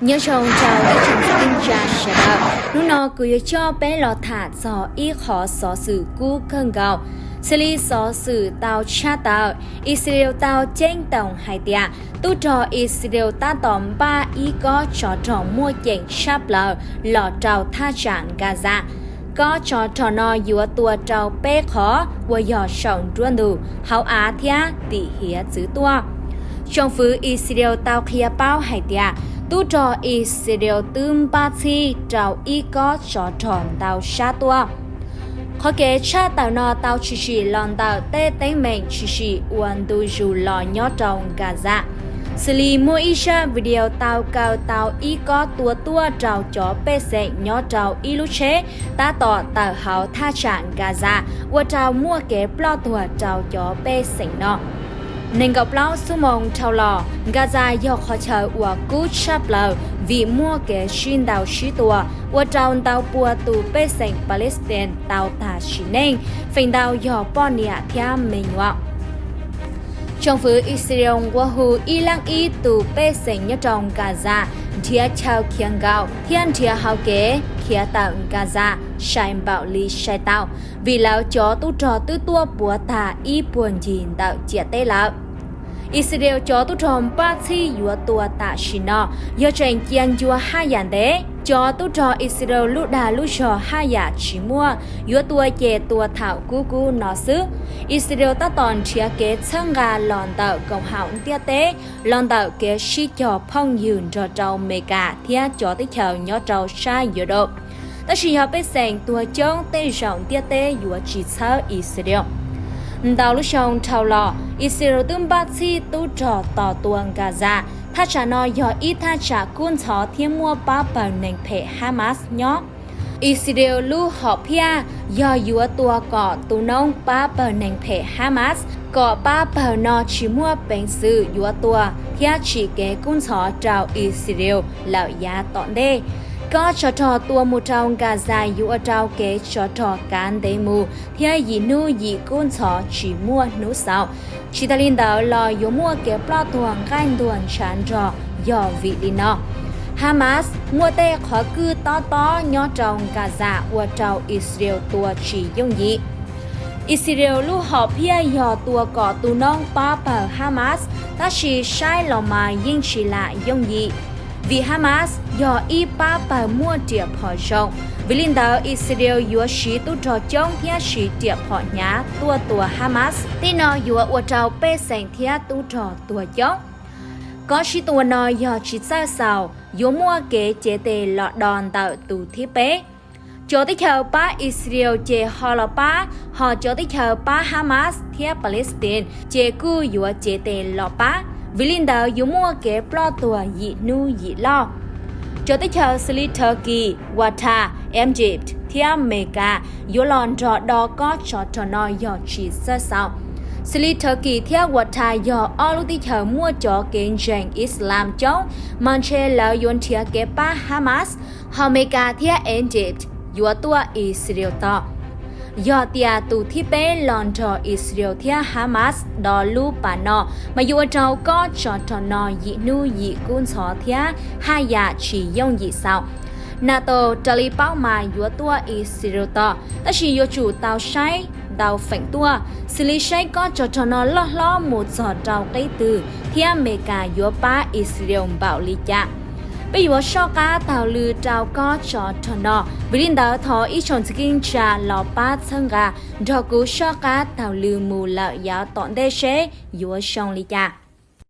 Nyob zoo rau ib tsoom xib tsa sawv daws, hnub no kuv yuav coj peb los tham txog ib qhov xov xwm kub kawg nkaus. Xws li xov xwm tau tshaj tawm, Israel tau ceeb toom hais tias tub rog Israel tab tom npaj ib kob tsov rog muaj ceem tshaj plaws los rau thaj tsam Gaza. Kob tsov rog no yuav tua rau peb qhov uas yog saum nruab ntug, hauv av thiab tim hiav txwv tuaj. Tsoom fwv Israel tau qhia paub hais tias tub rog Israel twb npaj txhij rau ib kob tsov rog ntau sab tuaj. Qhov kev tshaj tawm no tau tshwm sim los ntawm tej teeb meem tshwm sim uas ntu zus los nyob rau Gaza, xws li muaj ib zaj video tau kaw tau ib kob tua tuaj rau cov pej xeem nyob rau ib lub tsheb tab tom tawm hauv thaj tsam Gaza, ua rau muaj kev ploj tuag rau cov pej xeem no. Nees nkaum plaub xuab moos dhau los, Gaza yog qhov chaw uas kub tshaj plaws vim muaj kev sib ntaus sib tua, ua rau ntau pua tus pej xeem Palestine tau tas sim neej, feem ntau yog poj niam thiab me nyuam. Tsoom fwv Israel nqua hu ib leeg ib tus pej xeem nyob rau Gaza nrhiav chaw khiav nkaum thiab nrhiav hauv kev khiav tawm Gaza sai npaum li sai tau, vim lawv cov tub rog twb tuaj puav tag ib puag ncig ntawm ciam teb lawm. Israel cov tub rog npaj txhij yuav tua tam sim no yog tseem cia ncua haj yam ntev. Cov tub rog Israel lub dag lub zog haj yam tsis muaj, yuav tua ces tua thaum kub kub no xwb. Israel tab tom nrhiav kev txhawb nqa los ntawm koom haum ntiaj teb, los ntawm kev sib cog phooj ywg nrog rau Amelikas thiab cov teb chaws nyob rau sab Europe. Tab sis yog pej xeem tuag coob tej zaum ntiaj teb yuav tsis txhawb Israel. Ntau lub xyoo dhau los, Israel twb npaj txhij tub rog tos tua Gaza. Thaj tsam no yog ib thaj tsam kub ntxhov thiab muaj pab pawg neeg phem Hamas nyob. Israel lub hom phiaj yog yuav tua kom tu noob pab pawg neeg phem Hamas, kom pab pawg no tsis muaj peev xwm yuav tua thiab tsim kev kub ntxhov rau Israel lawm yav tom ntej. Kob tsov rog tua mus rau Gaza yuav ua rau kev tsov rog kav ntev mus thiab yim hnub yim kub ntxhov tsis muaj hnub xaus. Tsis tas li ntawd los yuav muaj kev ploj tuag nqaij ntuag ntshav nrog yog vim li no. Hamas muaj tej qhov kwj tob tob nyob rau Gaza ua rau Israel tua tsis yooj yim. Israel lub hom phiaj yog tua kom tu noob pab pawg Hamas, tab sis saib los mas yeej tsis lam yooj yim, vim Hamas yog ib pab pawg muaj riam phom zoo. Vim li ntawd Israel yuav siv tub rog coob thiab siv riam phom hnyav tuaj tua Hamas. Tej no yuav ua rau pej xeem thiab tub rog tuag coob. Kob sib tua no yog tsis txawj xaus, yuav muaj kev cev tes los do ntawm tus thib peb. Cov teb chaws pab Israel ces ho los pab, ho cov teb chaws pab Hamas thiab Palestine ces kuj yuav cev tes los pab. Vim li ntawd yuav muaj kev ploj tuag yim hnub yim loj. Cov teb chaws xws li Turkey, Qatar, Egypt thiab Amelikas yuav los nrog do kob tsov rog no yog tsis txawj xaus. Xws li Turkey thiab Qatar yog ob lub teb chaws muaj cov kev ntseeg Islam coob, mas ntshe lawv yuav nrhiav kev pab Hamas, ho Amelikas thiab Egypt yuav tuaj Israel tos. Yog tias tus thib peb los nrog Israel thiab Hamas do lub pas no, mas yuav ua rau kob tsov rog no yim hnub yim kub ntxhov thiab haj yam tsis yooj yim xaus. NATO raws li paub mas yuav tuaj Israel tos, tab sis yuav tsum tau saib ntau feem tuaj, xws li saib kob tsov rog no loj hlob mus txog rau qib twg thiab Amelikas yuav pab Israel npaum li cas. Peb yuav soj qab taug lw rau kob tsov rog no, vim li ntawd thov ib tsoom txiv keeb tsa los pab txhawb nqa nrog kuv soj qab taug lw mus lawm yav tom ntej seb yuav zoo li cas.